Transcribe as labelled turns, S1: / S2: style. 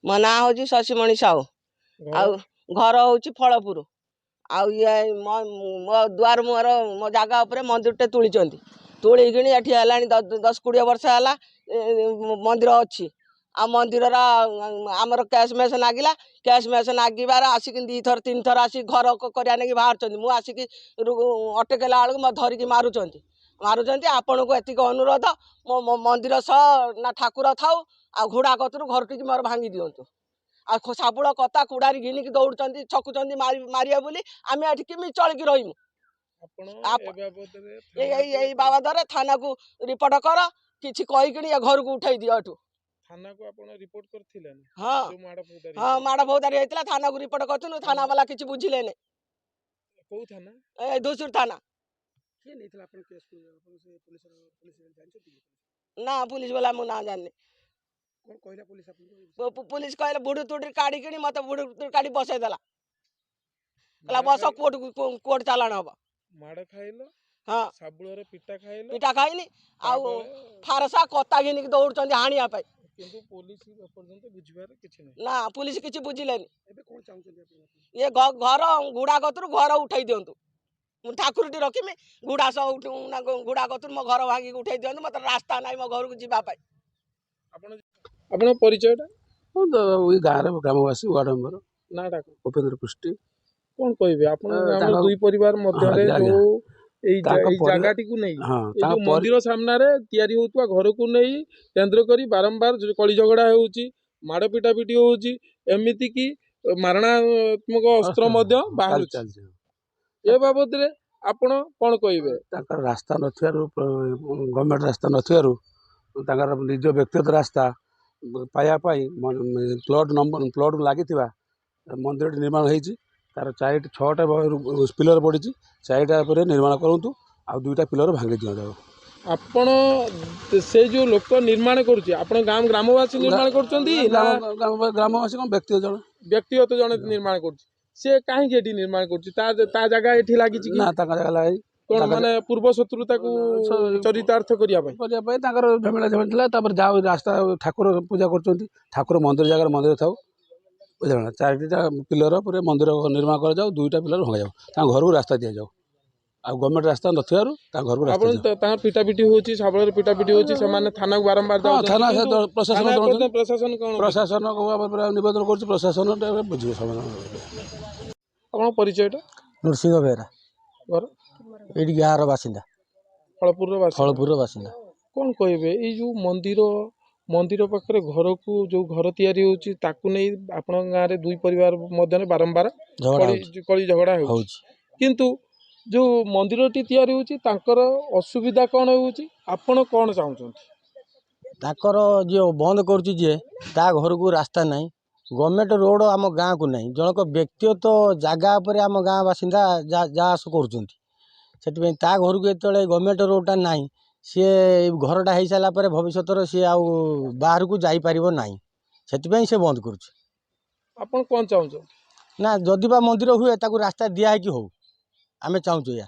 S1: ମୋ ନାଁ ହେଉଛି ଶଶିମଣି ସାହୁ। ଆଉ ଘର ହେଉଛି ଫଳପୁର। ଆଉ ଇଏ ମୋ ଦୁଆର ମୁହଁର ମୋ ଜାଗା ଉପରେ ମନ୍ଦିରଟେ ତୁଳିଛନ୍ତି। ତୁଳିକିଣି ଏଠି ହେଲାଣି 10-20 ବର୍ଷ ହେଲା ମନ୍ଦିର ଅଛି। ଆଉ ମନ୍ଦିରର ଆମର କ୍ୟାସ୍ ମେସ୍ ନାଗିଲା। କ୍ୟାସ୍ ମେସ୍ ନାଗିବାର ଆସିକି 2 ଥର 3 ଥର ଆସିକି ଘର କରିବା ନେଇକି ବାହାରୁଛନ୍ତି। ମୁଁ ଆସିକି ଅଟକେଇଲା ବେଳକୁ ମୋ ଧରିକି ମାରୁଛନ୍ତି, ମାରୁଛନ୍ତି। ଆପଣଙ୍କୁ ଏତିକି ଅନୁରୋଧ, ମୋ ମନ୍ଦିର ସହ ନା ଠାକୁର ଥାଉ, ଆଉ ଘୋଡ଼ା କତରୁ ଘରଟିକି ମୋର ଭାଙ୍ଗି ଦିଅନ୍ତୁ। ଆଉ ଶାବୁଳ କତା କୁଡ଼ାରି ଘିନିକି ଦୌଡ଼ୁଛନ୍ତି, ଛକୁଛନ୍ତି ମାରିବେ ବୋଲି। ଆମେ ଏଠି କେମିତି ଚଳିକି ରହିମୁ? ଏଇ ବାବଦରେ ଥାନାକୁ ରିପୋର୍ଟ କର, କିଛି କହିକିଣି ଏ ଘରକୁ ଉଠେଇ ଦିଅ ଏଠୁ।
S2: ଥାନାକୁ ଆପଣ ରିପୋର୍ଟ କରିଥିଲେ?
S1: ହଁ ହଁ, ମାଡ଼ ଫୌଦାରି ହେଇଥିଲା, ଥାନାକୁ ରିପୋର୍ଟ କରିଥିଲୁ। ଥାନା ବାଲା କିଛି ବୁଝିଲେନି।
S2: କୋଉ ଥାନା?
S1: ଏ ଧୂସୁର ଥାନା। ନା, ପୁଲିସ ବାଲା ମୁଁ ନା ଜାଣିନି। ପୁଲିସ କହିଲେ ବୁଢୀ ତୁଡ଼ି କାଢିକିଣି ମତେ ବୁଢୀ ତୁଡ଼ି କାଢି ବସେଇ ଦେଲା, କହିଲା ବସ, କୋର୍ଟ କୋର୍ଟ ଚାଲାଣ ହବ।
S2: ମାଡ଼ ଖାଇଲ?
S1: ହଁ।
S2: ଶାବୁଳରେ ପିଟା ଖାଇଲ?
S1: ପିଟା ଖାଇନି। ଆଉ ଫାରସା କତା ଘିନିକି ଦୌଡୁଛନ୍ତି ହାଣିବା ପାଇଁ।
S2: କିନ୍ତୁ ପୋଲିସ ଏପର୍ଯ୍ୟନ୍ତ ବୁଝିବାର କିଛି ନାହିଁ?
S1: ନା, ପୁଲିସ କିଛି ବୁଝିଲେନି। ଏବେ କଣ ଚାହୁଁଛନ୍ତି? ଇଏ ଘର ଗୁଡା କତରୁ ଘର ଉଠେଇ ଦିଅନ୍ତୁ, ମୁଁ ଠାକୁରଟି ରଖିମି। ଗୁଡା ସହ ଗୁଡା କତରୁ ମୋ ଘର ଭାଙ୍ଗିକି ଉଠେଇ ଦିଅନ୍ତୁ। ମତେ ରାସ୍ତା ନାହିଁ ମୋ ଘରକୁ ଯିବା ପାଇଁ।
S2: ଆପଣ ଆପଣଙ୍କ ପରିଚୟଟା?
S3: ମୁଁ ତ ଏଇ ଗାଁର ଗ୍ରାମବାସୀ, ୱାର୍ଡ଼ ମେମ୍ବର।
S2: ନାଁଟା?
S3: ଉପେନ୍ଦ୍ର ପୃଷ୍ଟି।
S2: କଣ କହିବେ ଆପଣ, ଦୁଇ ପରିବାର ମଧ୍ୟରେ ଯୋଉ ଏଇ ଜାଗାଟିକୁ ନେଇ, ଯୋଉ ମନ୍ଦିର ସାମ୍ନାରେ ତିଆରି ହଉଥିବା ଘରକୁ ନେଇ କେନ୍ଦ୍ର କରି ବାରମ୍ବାର କଳି ଝଗଡ଼ା ହେଉଛି, ମାଡ଼ ପିଟାପିଟି ହେଉଛି, ଏମିତି କି ମାରଣାତ୍ମକ ଅସ୍ତ୍ର ମଧ୍ୟ ବାହାରୁଛି, ଏ ବାବଦରେ ଆପଣ କଣ କହିବେ?
S3: ତାଙ୍କର ରାସ୍ତା ନଥିବାରୁ, ଗଭର୍ଣ୍ଣମେଣ୍ଟ ରାସ୍ତା ନଥିବାରୁ ତାଙ୍କର ନିଜ ବ୍ୟକ୍ତିଗତ ରାସ୍ତା ପାଇବା ପାଇଁ ପ୍ଲଟ୍ ନମ୍ବର ପ୍ଲଟ୍ ଲାଗିଥିବା ମନ୍ଦିରଟି ନିର୍ମାଣ ହେଇଛି। ତାର 4ଟି 6ଟା ପିଲର ପଡ଼ିଛି, 4ଟା ଉପରେ ନିର୍ମାଣ କରନ୍ତୁ ଆଉ 2ଟା ପିଲର ଭାଙ୍ଗି ଦିଅନ୍ତୁ।
S2: ଆପଣ ସେ ଯୋଉ ଲୋକ ନିର୍ମାଣ କରୁଛି, ଆପଣ ଗାଁ ଗ୍ରାମବାସୀ ନିର୍ମାଣ କରୁଛନ୍ତି?
S3: ଗ୍ରାମବାସୀ କଣ, ବ୍ୟକ୍ତିଗତ ଜଣେ।
S2: ବ୍ୟକ୍ତିଗତ ଜଣେ ନିର୍ମାଣ କରୁଛି। ସେ କାହିଁକି ଏଠି ନିର୍ମାଣ କରୁଛି? ତା ଜାଗା ଏଠି ଲାଗିଛି କି
S3: ନା? ତାଙ୍କ ଜାଗା ଲାଗି
S2: କଣ, ମାନେ ପୂର୍ବ ଶତ୍ରୁତାକୁ ଚରିତାର୍ଥ କରିବା ପାଇଁ?
S3: କରିବା ପାଇଁ ତାଙ୍କର ଝାମେଲା ଝାମେଲା ଥିଲା। ତାପରେ ଯାଉ ରାସ୍ତା, ଠାକୁର ପୂଜା କରୁଛନ୍ତି, ଠାକୁର ମନ୍ଦିର ଜାଗାରେ ମନ୍ଦିର ଥାଉ, ବୁଝିଲ ନା? 4ଟା ପିଲର ଉପରେ ମନ୍ଦିର ନିର୍ମାଣ କରାଯାଉ, 2ଟା ପିଲର ଭଙ୍ଗାଯାଉ, ତାଙ୍କ ଘରକୁ ରାସ୍ତା ଦିଆଯାଉ। ଆଉ ଗଭର୍ଣ୍ଣମେଣ୍ଟ ରାସ୍ତା ନଥିବାରୁ ତାଙ୍କ ଘରକୁ
S2: ଆପଣ ତାଙ୍କର ପିଟାପିଟି ହେଉଛି, ଶାବଳରେ ପିଟାପିଟି ହେଉଛି, ସେମାନେ ଥାନାକୁ ବାରମ୍ବାର?
S3: ଥାନା, ପ୍ରଶାସନ,
S2: ପ୍ରଶାସନ କଣ?
S3: ପ୍ରଶାସନକୁ ନିବେଦନ କରୁଛି, ପ୍ରଶାସନ ବୁଝିବେ ସମାଧାନ।
S2: ଆପଣଙ୍କ ପରିଚୟଟା?
S4: ନୃସିଂହ ବେହେରା।
S2: ଘର?
S4: ଏଇଠି ଗାଁର ବାସିନ୍ଦା।
S2: ଫଳପୁରର?
S4: ଫଳପୁରର ବାସିନ୍ଦା।
S2: କ'ଣ କହିବେ, ଏଇ ଯେଉଁ ମନ୍ଦିର ପାଖରେ ଘରକୁ ଯେଉଁ ଘର ତିଆରି ହେଉଛି, ତାକୁ ନେଇ ଆପଣଙ୍କ ଗାଁରେ ଦୁଇ ପରିବାର ମଧ୍ୟରେ ବାରମ୍ବାର କଳି ଝଗଡ଼ା ହେଉଛି, କିନ୍ତୁ ଯେଉଁ ମନ୍ଦିରଟି ତିଆରି ହେଉଛି ତାଙ୍କର ଅସୁବିଧା କ'ଣ ହେଉଛି? ଆପଣ କ'ଣ ଚାହୁଁଛନ୍ତି?
S4: ତାଙ୍କର ଯିଏ ବନ୍ଦ କରୁଛି, ଯିଏ ତା ଘରକୁ ରାସ୍ତା ନାହିଁ, ଗଭର୍ଣ୍ଣମେଣ୍ଟ ରୋଡ଼ ଆମ ଗାଁକୁ ନାହିଁ, ଜଣକ ବ୍ୟକ୍ତିଗତ ଜାଗା ଉପରେ ଆମ ଗାଁ ବାସିନ୍ଦା ଯା ଆସ କରୁଛନ୍ତି। ସେଥିପାଇଁ ତା ଘରକୁ ଯେତେବେଳେ ଗଭର୍ଣ୍ଣମେଣ୍ଟ ରୋଡ଼ଟା ନାହିଁ, ସିଏ ଘରଟା ହେଇସାରିଲା ପରେ ଭବିଷ୍ୟତରେ ସିଏ ଆଉ ବାହାରକୁ ଯାଇପାରିବ ନାହିଁ, ସେଥିପାଇଁ ସେ ବନ୍ଦ କରୁଛି।
S2: ଆପଣ କ'ଣ ଚାହୁଁଛନ୍ତି?
S4: ନା, ଯଦି ବା ମନ୍ଦିର ହୁଏ ତାକୁ ରାସ୍ତା ଦିଆ ହେଇକି ହଉ, ଆମେ ଚାହୁଁଛୁ ଏଇଆ।